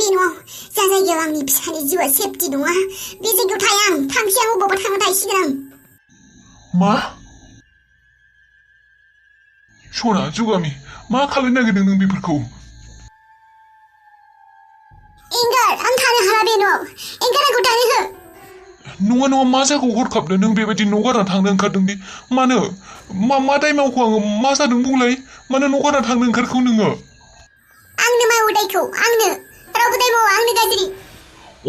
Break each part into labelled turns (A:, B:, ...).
A: बे न'आव जा जायगायाव आंनि फिसानि जिउआ सेफटि नङा बे जायगायाव थाया आं थांसै आं अबावबा थांना थाहैसिगोन आं
B: मा सना जुगामि मा खालामनो नागिरदों नों बेफोरखौ
A: एंगार आं थानो हाला बे न'आव एंगार आंखौ थानो हो
B: नङा मा जायगायाव हरखाबनो नों बेबायदि न' गारना थांनो ओंखारदों दि मानो मा दाय मावखो आङो मा जादों बुंलाय मानो न' गारना थांनो ओंखारखौ नोङो
A: आंनो मावो दायखौ आंनो रावबो दाय मावा आंनो गाज्रि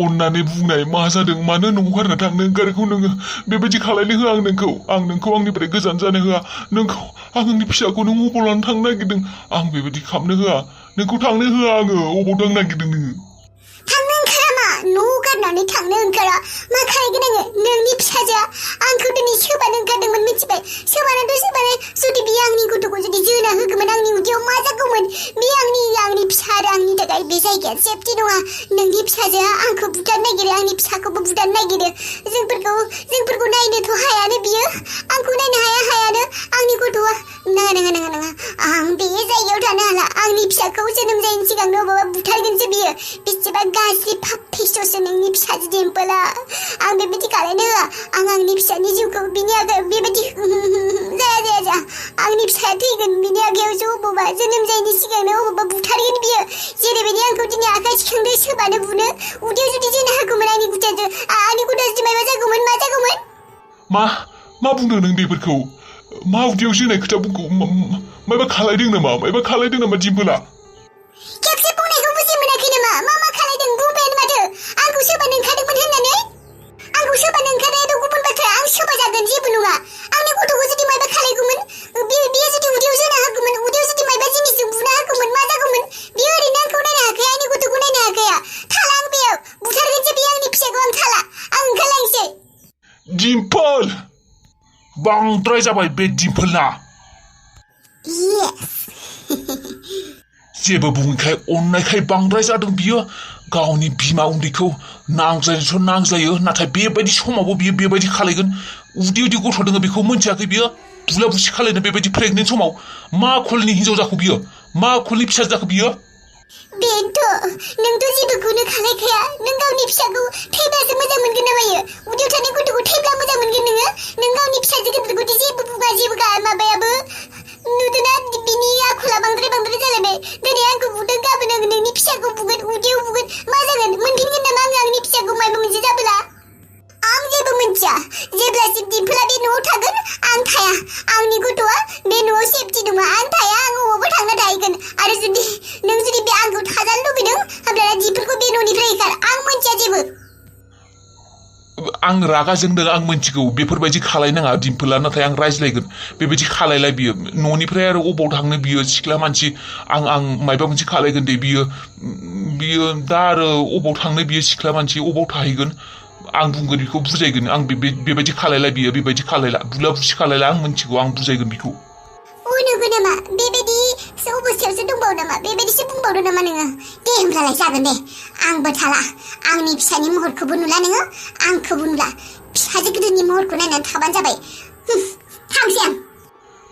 B: अन्नानै बुंनाय मा जादों मानो न' गारना थांनो ओंखारखौ नोङो बेबायदि खालायनो होआ आं नोंखौ आंनिफ्राय गोजान जानो होआ नोंखौ आंनि फिसाखौ नों अबाव लानो थांनो नागिरदों आं बेबायदि खालामनो होआ नोंखौ थांनो होआ आङो अबाव थांनो नागिरदों नोङो
A: थांनो ओंखारा मा न' गारनानै थांनो ओंखारा मा खालायगोन आङो नोंनि फिसाजोआ आंखौ दिनै सोबानो ओंखारदोंमोन मिथिबाय सोबानो जुदि बियो आंनि गथ'खौ जुदि जोना होगौमोन आंनि उदैयाव मा जागौमोन बे आंनि फिसा आरो आंनि थाखाय बे जायगाया सेफटि नङा नोंनि फिसाजोआ आंखौ बुथारनो नागिरो आंनि फिसाखौबो बुथारनो नागिरो जोंफोरखौ नायनोथ' हायानो बियो आंखौ नायनो हायानो आंनि गथ'आ नङा आं बे जायगायाव थानो हाला आंनि फिसाखौ जोनोम जायैनि सिगांनो अबावबा बुथारगोनसो बियो बेसेबा गाज्रि फाफिस'सो नोंनि फिसाजो दिम्पोला आं बेबायदि खालायनो होआ आं आंनि फिसानि जिउखौ बिनि आखायाव बेबायदि जाया आंनि फिसाया थैगोन बिनि आखायाव अबावबा जोनोम जायैनि सिगांनो अबावबा बुथारगोन बियो जेरैबायदि आंखौ दिनै आखाइ सिखांदों सोबानो बुनो उदैयाव जुदि जोनो हागौमोन आंनि गथ'आ जुदि माबा जागौमोन मा जागौमोन
B: मा बुंदों नों बेफोरखौ मा उदैयाव जोनाय खोथा बुंखौ माबा खालायदों नामा दिम्पोला
A: खेबसे बुंनायखौ बुजि मोनाखै नामा मा खालायदों बुंबायानो माथो आंखौ सोबानो ओंखारदोंमोन होननानै आंखौ सोबानो ओंखारनायाथ' गुबुन बाथ्रा आं सोबा जागोन जेबो नङा आंनि गथ'खौ जुदि माबा खालायगौमोन बियो जुदि उदैयाव जोनो हागौमोन उदैयाव जुदि माबा जिनिसजों बुनो हागौमोन मा जागौमोन बियो ओरैनो आंखौ नायनो हाखाया आंनि गथ'खौ नायनो हाखाया थाला आं बेयाव बुथारगोनसो बियो आंनि फिसाखौ आं थाला आं ओंखारलायनोसै
B: दिम्पोल बांद्राय जाबाय बे दिम्पोलना जेबो बुङैखाय अननायखाय बांद्राय जादों बियो गावनि बिमा उन्दैखौ नांज्लायो नाथाय बेबायदि समावबो बियो बेबायदि खालायगोन उदै गथ' दङ बेखौ मोनथियाखै बियो बुला बुसि खालायनो बेबायदि प्रेगनेन्ट समाव मा आखलनि हिन्जाव जाखो बियो मा आखलनि फिसा जाखो बियो
A: नोंथ' जेबोखौनो खालायखाया नों गावनि फिसाखौ थैब्लासो मोजां मोनगोन ना मायो उदैयाव थानाय गथ'खौ थैब्ला मोजां मोनगोन नों गावनि फिसाजो गिदिरखौदि जेबो बुङा जेबो माबायाबो नुदोंना बिनि आखला बांद्राय जालायबाय दिनै आंखौ बुदों गाबोन आं नोंनि फिसाखौ बुगोन उदैयाव बुगोन मा जागोन मोनफिनगोन नामा आंनि फिसाखौ माबा मोनसे जाबोला आं जेबो मिथिया जेब्लासिम दिम्पोला बे न'आव थागोन आं थाया आंनि गथ'आ बे न'आव सेफटि नङा आं थाया आं अबावबा थांना थाहैगोन आरो नों जुदि बे आंखौ थाजानो लुबैदों होमब्ला दिम्पोलखौ बे न'निफ्राय होखार आं मिथिया जेबो
B: आं रागा जोंदों आं मिथिगौ बेफोरबायदि खालायनाङा दिम्पोला नाथाय आं रायज्लायगोन बेबायदि खालायलाय बियो न'निफ्राय आरो अबाव थांनो बियो सिख्ला मानसि आं माबा मोनसे खालायगोन दे बियो दा आरो अबाव थांनो बियो सिख्ला मानसि अबाव थाहैगोन आं बुंगोन बेखौ बुजायगोन आं बेबायदि खालायला बियो बेबायदि खालायला बुला बुसि खालायला आं मिथिगौ आं बुजायगोन बेखौ
A: नंगौ नामा बेबायदि अबस्थायावसो दंबावो नामा बेबायदिसो बुंबावदो नामा नोङो दे होमब्लालाय जागोन दे आंबो थाला आंनि फिसानि महरखौबो नुला नोङो आंखौबो नुला फिसाजो गिदिरनि महरखौ नायनानै थाबानो जाबाय थांसै आं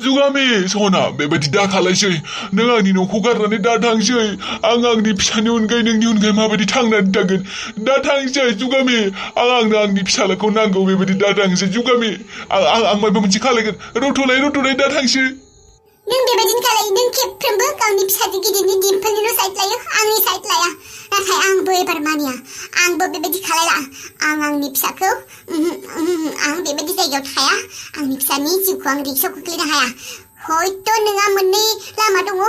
B: जुगामि सना बेबायदि दा खालायसै नों आंनि न'खौ गारनानै दा थांसै आं आंनि फिसानि अनगायै नोंनि अनगायै माबायदि थांनानै थागोन दा थांसै जुगामि आंनो आंनि फिसालाखौ नांगौ बेबायदि दा थांसै जुगामि आं माबा मोनसे खालायगोन रथ'नाय दा थांसै
A: नों बेबायदिनो खालायो नों खेबफ्रोमबो गावनि फिसाजो गिदिरनि दिम्पोलनिल' साइड लायो आंनि साइड लाया नाथाय आंबो एबार मानिया आंबो बेबायदि खालायला आंनि फिसाखौ आं बेबायदि जायगायाव थाया आंनि फिसानि जिउखौ आं रिक्सआव खोख्लैनो हाया हयथ' नोंहा मोननै लामा दङ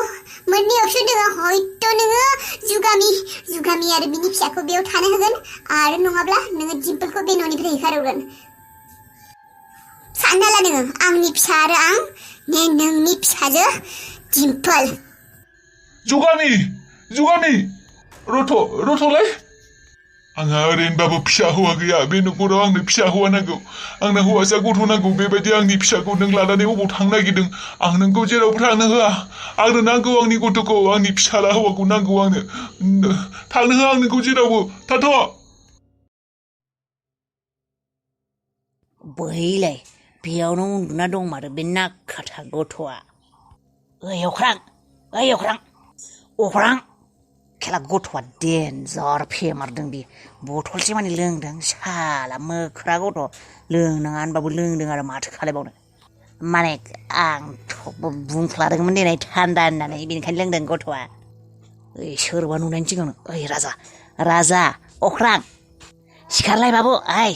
A: मोननै अपसन दङ हयथ' नोङो जुगामि आरो बिनि फिसाखौ बेयाव थानो होगोन आरो नङाब्ला नोङो दिम्पोलखौ बे न'निफ्राय होखारहरगोन सानना ला नोङो आंनि फिसा आरो आं नोंनि फिसाजो दिम्पोल
B: जुगामि रथ'लाय आंहा ओरैनोबाबो फिसा हौवा गैया बे न'खराव आंनो फिसा हौवा नांगौ आंनो हौवासा गथ' नांगौ बेबायदि आंनि फिसाखौ नों लानानै अबाव थांनो नागिरदों आं नोंखौ जेरावबो थांनो होआ आंनो नांगौ आंनि गथ'खौ आंनि फिसाला हौवाखौ नांगौ आंनो थांनो होआ आं नोंखौ जेरावबो थाथ'
C: बैलाय बेयावनो उन्दुना दं मारो बे नाखाथा गथ'आ ओइ अख्रां खेला गथ'आ देनजार फेमारदों बे बथलसे मानि लोंदों साला मोख्रा गथ' लोंनाङा होनबाबो लोंदों आरो माथो खालायबावनो माने आंथ' बुंफ्लादोंमोन देनाय थान्दा होननानै बेनिखायनो लोंदों गथ'आ ओइ सोरबा नुनायनि सिगांनो ओइ राजा अख्रां सिखारलाय बाबु ओइ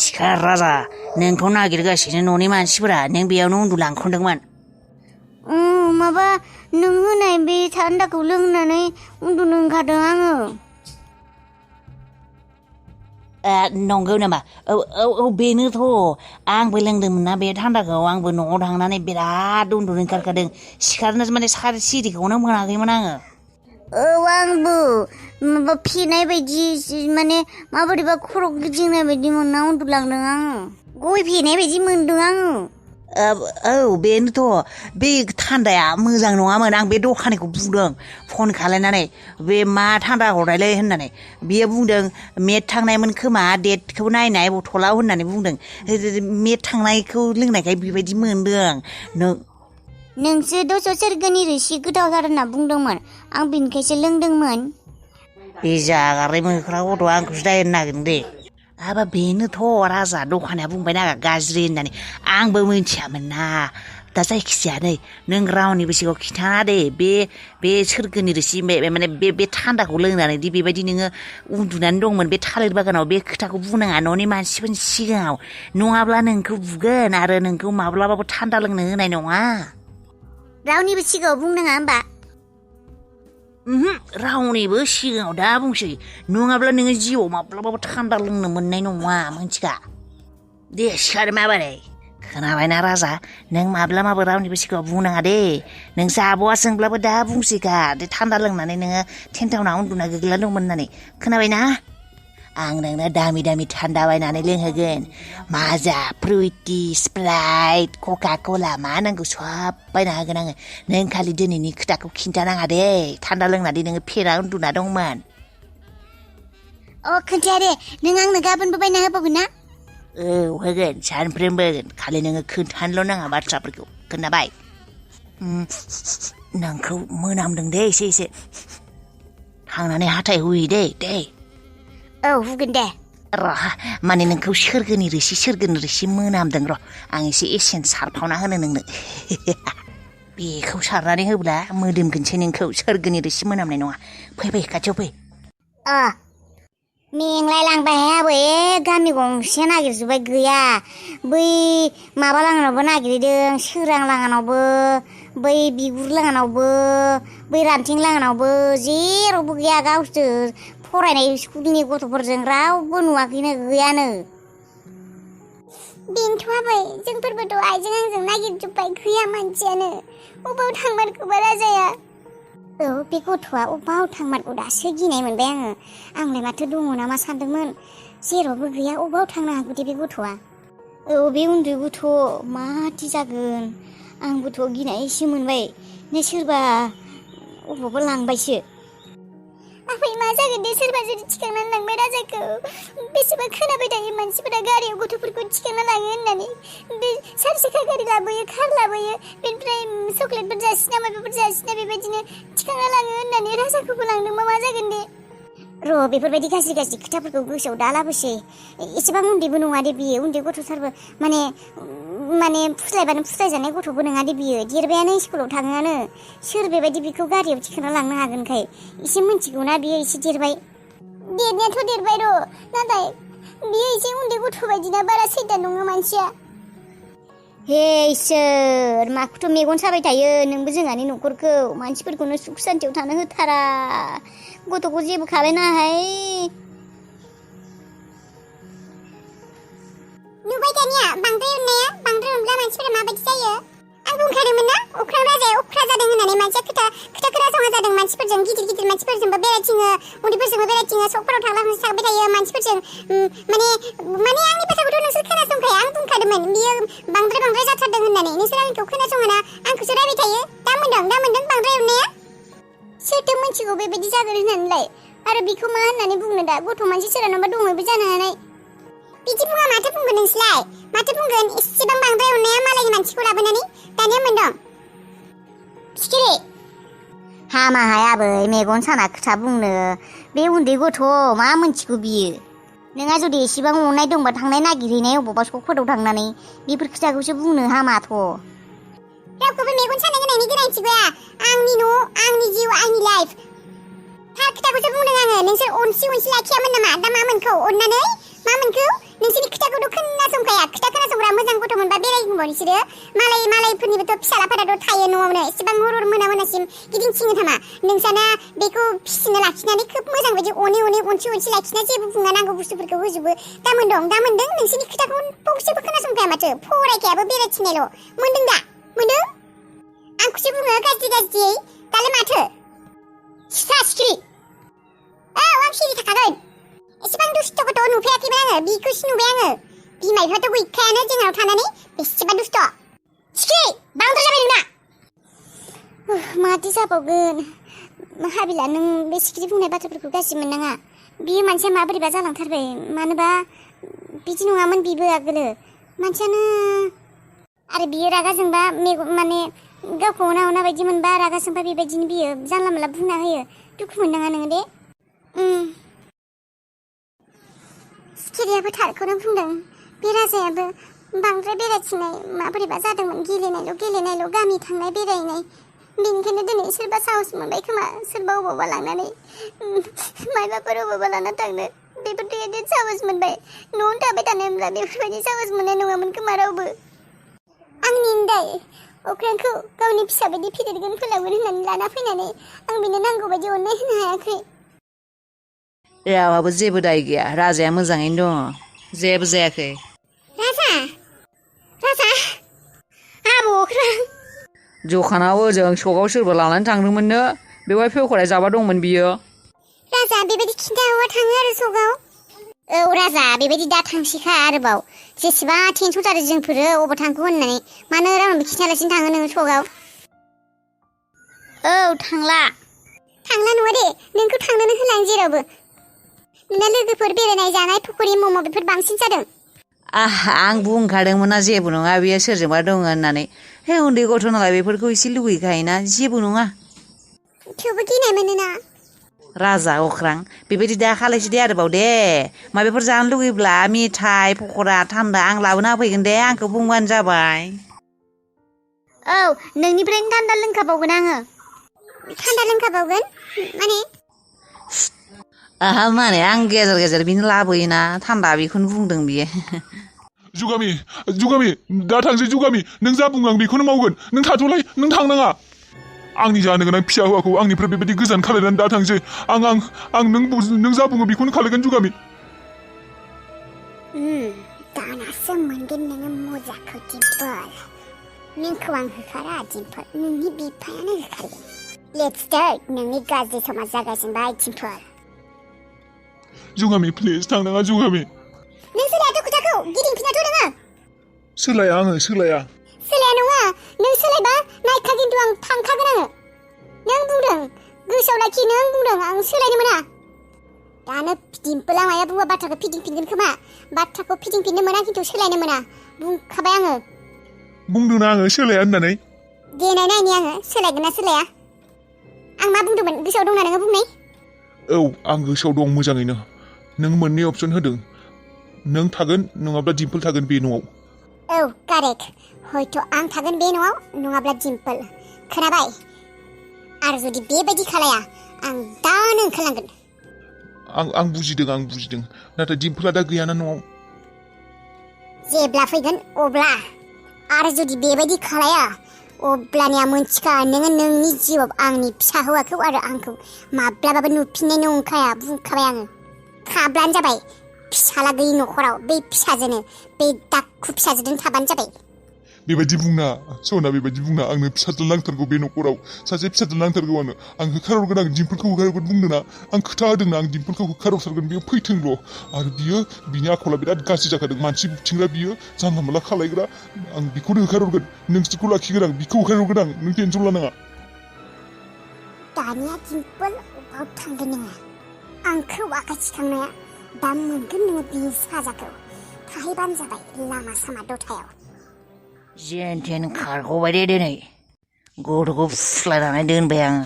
C: सिखार राजा नोंखौ नागिरगासिनो न'नि मानसिफोरा नों बेयावनो उन्दुलांखुंदोंमोन
A: माबा नों होनाय बे थान्दाखौ लोंनानै उन्दुनो ओंखारदों आङो
C: नंगौ नामा औ बेनोथ' आंबो लोंदोंमोन ना बे थान्दाखौ आंबो न'आव थांनानै बिराद उन्दुनो ओंखारखादों सिखारनो माने सिरिखौनो मोनाखैमोन आङो
A: आंबो माबा फेनाय बायदि माने माबोरैबा खर' गिदिंनाय बायदि मोनना उन्दुलांदों आङो गय फेनाय बायदि मोनदों आङो
C: औ बेनोथ' बे थान्दाया मोजां नङामोन आं बे दखानिखौ बुंदों फन खालायनानै बे मा थान्दा हरनायलै होननानै बियो बुंदों मेट थांनायमोन खोमा डेटखौ नायनाय बथलाव होननानै बुंदों मेट थांनायखौ लोंनायखाय बेबायदि मोनदों
A: नोंसो दस' सोरगोनि रोसि गोथावथार होनना बुंदोंमोन आं बिनिखायसो लोंदोंमोन
C: बे जागारनाय मोख्रा गथ'आ आंखौसो दाय होनो नागिरदों दे हाबा बेनोथ' राजा दखानिया बुंबाय नागा गाज्रि होननानै आंबो मिथियामोन ना दा जायखिजाया नै नों रावनिबो सिगाङाव खिन्थाना दे बे सोरगोनि रोसि माने बे थान्दाखौ लोंनानै दि बेबायदि नोङो उन्दुनानै दंमोन बे थालिर बागानाव बे खोथाखौ बुंनाङा न'नि मानसिफोरनि सिगाङाव नङाब्ला नोंखौ बुगोन आरो नोंखौ माब्लाबाबो थान्दा लोंनो होनाय नङा
A: रावनिबो सिगाङाव बुंनाङा होमबा
C: रावनिबो सिगाङाव दा बुंसै नङाब्ला नोङो जिउआव माब्लाबाबो थान्दा लोंनो मोननाय नङा मोनथिगा दे सिखार माबारै खोनाबायना राजा नों माब्लाबाबो रावनिबो सिगाङाव बुंनाङा दे नों जाबावा सोंब्लाबो दा बुंसैखा दे थान्दा लोंनानै नोङो टेन्टावनाव उन्दुना गोग्लैना दंमोन होननानै खोनाबायना आं नोंनो दामि थान्दा बायनानै लोंहोगोन माजा फ्रुइटि स्प्राइट कका कला मा नांगौ सब बायना होगोन आङो नों खालि दिनैनि खोथाखौ खिन्थानाङा दे थान्दा लोंनानै नोङो फेना उन्दुना दंमोन
A: खोन्थाया दे नों आंनो गाबोनबो बायना होबावगोन ना
C: औ होगोन सानफ्रोमबो होगोन खालि नोङो खोन्थानोल' नाङा बाथ्राफोरखौ खोनाबाय नोंखौ मोनामदों दे एसे थांनानै हाथाय हुयै दे
A: हुगोन दे
C: र' माने नोंखौ सोरगोनि रोसि मोनामदों र' आं एसे एसेन सारफावना होनो नोंनो बेखौ सारनानै होब्ला मोदोमगोनसै नोंखौ सोरगोनि रोसि मोनामनाय नङा फै खाथियाव फै
A: मेंलाय लांबाय आबै गामि गंसे नागिरजोब्बाय गैया बै माबा लाङानावबो नागिरदों सोरां लाङानावबो बै बिगुर लाङानावबो बै रान्थिं लाङानावबो जेरावबो गैया गावसोर फरायनाय स्कुलनि गथ'फोरजों रावबो नुवाखैनो गैयानो बेनोथ' आबै जोंफोरबोथ' आइजों आंजों नागिरजोब्बाय गैया मानसियानो अबाव थांमारखोबा राजाया बे गथ'आ अबाव थांमारगौ दासो गिनाय मोनबाय आंलाय माथो दङ नामा सानदोंमोन जेरावबो गैया अबाव थांनो हागौ दे बे गथ'आ बे उन्दै गथ' माथि जागोन आंबोथ' गिनायसो मोनबाय नै सोरबा अबावबा लांबायसो आबै मा जागोन दे सोरबा जुदि थिखांनानै लांबाय राजाखौ बेसेबा खोनाबाय थायो मानसिफोरा गारियाव गथ'फोरखौ थिखांना लाङो होननानै बे सारसेखा गारि लाबोयो कार लाबोयो बेनिफ्राय चक्लेटफोर जासिना माबाफोर जासिना बेबायदिनो थिखांना लाङो होननानै राजाखौबो लांदोंबा मा जागोन दे र' बेफोरबायदि गाज्रि खोथाफोरखौ गोसोआव दालाबोसै एसेबां उन्दैबो नङा दे बियो उन्दै गथ'थारबो माने फुस्लायबानो फुस्लायजानाय गथ'बो नङा दे बियो देरबायानो स्कुलाव थाङोआनो सोर बेबायदि बिखौ गारियाव थिखांना लांनो हागोनखाय एसे मिन्थिगौना बियो एसे देरबाय देरनायाथ' देरबाय र' नाथाय बियो एसे उन्दै गथ' बायदिना बारा सैदान नङा मानसिया हे इसोर माखौथ' मेगन साबाय थायो नोंबो जोंहानि न'खरखौ मानसिफोरखौनो सुख सान्तियाव थानो होथारा गथ'खौ जेबो खालायनाहाय नुबाय दानिया बांद्राय अनब्ला मानसिफोरा माबायदि जायो आं बुंखादोंमोन ना अख्रां राजाया अख्रा जादों होननानै मानसिया खोथा खोनासङा जादों मानसिफोरजों गिदिर मानसिफोरजोंबो बेरायथिङो उन्दैफोरजोंबो बेरायथिङो सकफोराव थांबाय थायो मानसिफोरजों माने आंनि बाथ्राखौथ' नोंसोर खोनासंखाया आं बुंखादोंमोन बियो बांद्राय जाथारदों होननानै नोंसोर आंखौ खोनासङाना आंखौसो रायबाय थायो दा मोनदों बांद्राय अननाया सोरथो मिथिगौ बेबायदि जागोन होननानैलाय आरो बिखौ मा होननानै बुंनो दा गथ' मानसि सोरहानोबा दङबो जानो हानाय बिदि बुङा माथो बुंगोन नोंसोरलाय माथो बुंगोन एसेबां बांद्राय अननाया मालायनि मानसिखौ लाबोनानै दानिया मोनदों सिखिरि हामाहाय आबै मेगन साना खोथा बुंनो बे उन्दै गथ' मा मोनथिगौ बियो नोंहा जुदि एसेबां अननाय दंबा थांनाय नागिरहैनाय अबावबा सकफोराव थांनानै बेफोर खोथाखौसो बुंनो हामाथ' रावखौबो मेगन सानो होनायनि गोनांथि गैया आंनि न' आंनि जिउ आंनि लाइफ थार खोथाखौसो बुंदों आङो नोंसोर अनसि लाखियामोन नामा दा मा मोनखौ अननानै मा मोनखौ नोंसोरनि खोथाखौथ' खोनासंखाया खोथा खोनासंग्रा मोजां गथ' मोनबा बेरायगोनबाव नोंसोरो मालायफोरनिबोथ' फिसालाफोराथ' थायो न'आवनो एसेबां हर मोनासिम गिदिंथिङो नामा नोंसाना बेखौ फिसिनो लाखिनानै खोब मोजां बायदि अनै अनसि लाखिना जेबो बुङा नांगौ बुस्थुफोरखौ होजोबो दा मोनदों नोंसोरनि खोथाखौ फंसेबो खोनासंखाया माथो फरायखायाबो बेरायथिंनायल' मोनदों दा मोनदों आंखौसो बुङो गाज्रियै दालाय माथो सिख्रि औ आं सिरि थाखागोन एसेबां दुस्थ' गथ' नुफेराखैमोन आङो बिखौसो नुबाय आङो बिमा बिफाथ' गैखायानो जोंनाव थानानै बेसेबा दुस्थ' सिख्रि बांद्राय जाबाय नोंना माथो जाबावगोन हाबिला नों बे सिख्रि बुंनाय बाथ्राफोरखौ गाज्रि मोननाङा बियो मानसिया माबोरैबा जालांथारबाय मानोबा बिदि नङामोन बिबो आगोलो मानसियानो आरो बियो रागा जोंबा माने गावखौ अना बायदि मोनबा रागा जोंबा बेबायदिनो बियो जानला मोनला बुंना होयो दुखु मोननाङा नोङो दे सिखिरियाबो थारखौनो बुंदों बे राजायाबो बांद्राय बेरायथिंनाय माबोरैबा जादोंमोन गेलेनायल' गामि थांनाय बेरायनाय बेनिखायनो दिनै सोरबा साहस मोनबाय खोमा सोरबा अबावबा लांनानै मायबाफोर अबावबा लाना थांनो बेफोरथ' एसे साहस मोनबाय न'आवनो थाबाय थानो होनब्ला बेफोरबायदि साहस मोननाय नङामोन खोमा रावबो आंनि दाय अख्रांखौ गावनि फिसा बायदि फेदेरगोन फोलावगोन होननानै लाना फैनानै आं बेनो नांगौ बायदि अननाय होनो हायाखै
C: रावाबो जेबो दाय गैया राजाया मोजाङैनो दङ जेबो जायाखै
A: राजा आब' अख्रां
C: जखानाव ओजों सकआव सोरबा लानानै थांदोंमोननो बेवहाय फेवखराय जाबा दंमोन बियो
A: राजा बेबायदि खिन्थावा थाङो आरो सकआव औ राजा बेबायदि दा थांसैखा आरोबाव जेसेबां टेनसन जादों जोंफोरो अबाव थांखो होननानै मानो रावनोबो खिन्थालासिनो थाङो नोङो सकआव औ थांला नङा दे नोंखौ थांनोनो होला आं जेरावबो नोंना लोगोफोर बेरायनाय जानाय पक'रि मम' बेफोर बांसिन जादों
C: आं बुंखादोंमोन ना जेबो नङा बेयो सोरजोंबा दङ होननानै हे उन्दै गथ' नालाय बेफोरखौ एसे लुगैखायोना जेबो नङा
A: थेवबो गिनाय मोनोना
C: राजा अख्रां बेबायदि दा खालायसै दे आरोबाव दे माबाफोर जानो लुगैब्ला मेथाइ पक'रा थान्दा आं लाबोना होफैगोन दे आंखौ बुंबानो जाबाय
A: औ नोंनिफ्रायनो थान्दा लोंखाबावगोन आङो थान्दा लोंखाबावगोन माने
C: माने आं गेजेर बिनो लाबोयोना थान्दा बेखौनो बुंदों बियो
B: जुगामि दा थांसै जुगामि नों जा बुङो आं बेखौनो मावगोन नों थाथ'लाय नों थांनाङा आंनि जानो गोनां फिसा हौवाखौ आंनिफ्राय बेबायदि गोजान खालायनानै दा थांसै आं नों जा बुङो बेखौनो खालायगोन जुगामि
A: दानासो मोनगोन नोङो मजाखौ दिम्पोल नोंखौ आं होखारा दिम्पोल नोंनि बिफायानो होखारगोन लेट्स स्टार्ट नोंनि गाज्रि समा जागासिनबाय दिम्पोल
B: जुगामि प्लिज थांनाङा जुगामि
A: नों सोलायाथ' खोथाखौ गिदिंफिनाथ' नोङो
B: सोलाया
A: नङा नों सोलायबा नायखा खिन्थु आं थांखागोन आङो नों बुंदों गोसोआव लाखि नों बुंदों आं सोलायनो मोना दानो दिम्पोला माया बुङा बाथ्राखौ फिदिंफिनगोन खोमा बाथ्राखौ फिदिंफिननो मोना खिन्थु सोलायनो मोना बुंखाबाय आङो
B: बुंदोंना आङो सोलाया होननानै
A: देनाय नायनि आङो सोलायगोन ना सोलाया आं मा बुंदोंमोन गोसोआव दंना नोङो बुंनाय
B: औ आं गोसोआव दं मोजाङैनो नों मोननै अपसन होदों नों थागोन नङाब्ला दिम्पोल थागोन बे न'आव
A: औ कारेक्ट हयथ' आं थागोन बे न'आव नङाब्ला दिम्पोल खोनाबाय आरो जुदि बेबायदि खालाया आं दानो ओंखारलांगोन
B: आं बुजिदों नाथाय दिम्पोला दा गैयाना न'आव
A: जेब्ला फैगोन अब्ला आरो जुदि बेबायदि खालाया अब्लानिया मोनथिखा नोङो नोंनि जिउआव आंनि फिसा हौवाखौ आरो आंखौ माब्लाबाबो नुफिननाय नंखाया बुंखाबाय आङो थाब्लानो जाबाय फिसाला गैयि न'खराव बे फिसाजोनो बे दाखु फिसाजोजों थाबानो जाबाय
B: बेबायदि बुंना सना बेबायदि बुंना आंनो फिसाज्ला नांथारगौ बे न'खराव सासे फिसाज्ला नांथारगौ आं होखारहरगोन आं दिम्पोलखौ होखारहरगोन बुंदोंना आं खोथा होदोंना आं दिम्पोलखौ होखारहरथारगोन बियो फैथोंल' आरो बिनि आखला बिराद गाज्रि जाखादों मानसि बुथिंग्रा बियो जानला मोनला खालायग्रा आं बेखौनो होखारहरगोन नोंसोरखौ लाखिगोन आं बेखौ होखारहरगोन आं नों टेनसन लानाङा
A: दानिया दिम्पोल अबाव थांगोन नोङो आंखौ आखाइ थिखांनाया दा मोनगोन नोङो बिनि साजाखौ थाहैबानो जाबाय लामा सामा दथायाव
C: जेन थेन खारग'बाय दे दिनै गथ'खौ फुस्लायनानै दोनबाय आङो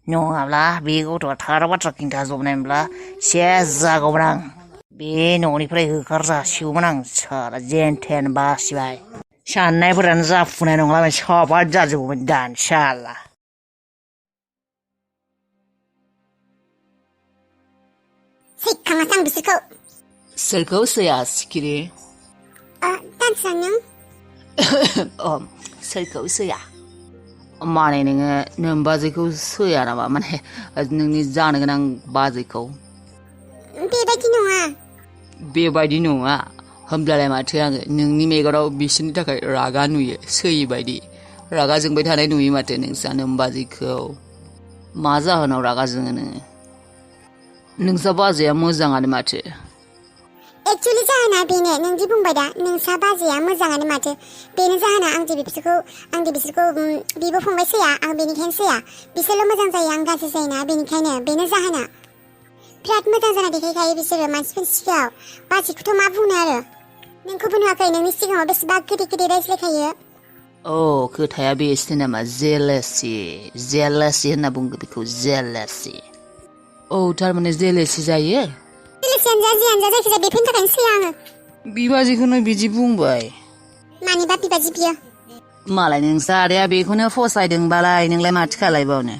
C: नङाब्ला बे गथ'आ थार बाथ्रा खिन्थाजोबनायमोनब्ला सेस जागौमोन आं बे न'निफ्राय होखारजासिगौमोन आं साला जेन थेन बासिबाय साननायफोरानो जाफुंनाय नंला साबा जाजोबगौमोन दान साला
A: सैखाङासै आं बिसोरखौ
C: सोरखौ सैया सिखिरि
A: दानस्रां नों
C: सोरखौ सैया माने नोङो नों बाजैखौ सैया नामा माने नोंनि जानो गोनां बाजैखौ बेबायदि नङा होमब्लालाय माथो आङो नोंनि मेगनाव बिसोरनि थाखाय रागा नुयो सैयै बायदि रागा जोंबाय थानाय नुयो माथो नोंसा नोमबाजैखौ मा जाहोनाव रागा जोङो नोङो नोंसा बाजैया मोजाङानो माथो
A: एक्चुअली जाहोना बेनो नोंदि बुंबाय दा नोंसा बाजैया मोजाङानो माथो बेनो जाहोना आंदि बिसोरखौ बिब' फंबाय सैया आं बेनिखायनो सैया बिसोरल' मोजां जायो आं गाज्रि जायोना बेनिखायनो बेनो जाहोना बिराद मोजां जाना देखायखायो बिसोरो मानसिफोरनि सिगाङाव बाजैखौथ' मा बुंनो आरो नोंखौबो नुवाखै नोंनि सिगाङाव बेसेबा गोदै गोदै रायज्लायखायो
C: खोथाया बेसो नामा जेलासि होनना बुङो बेखौ जेलासि थारमाने जेलासि जायो
A: जेलासियानो जायखिजाया बेफोरनि थाखायनो सैया आङो
C: बिबाजैखौनो बिदि बुंबाय
A: मानिबा बिबाजै बियो
C: मालाय नोंसा आदाया बेखौनो फसायदोंबालाय नोंलाय माथो खालायबावनो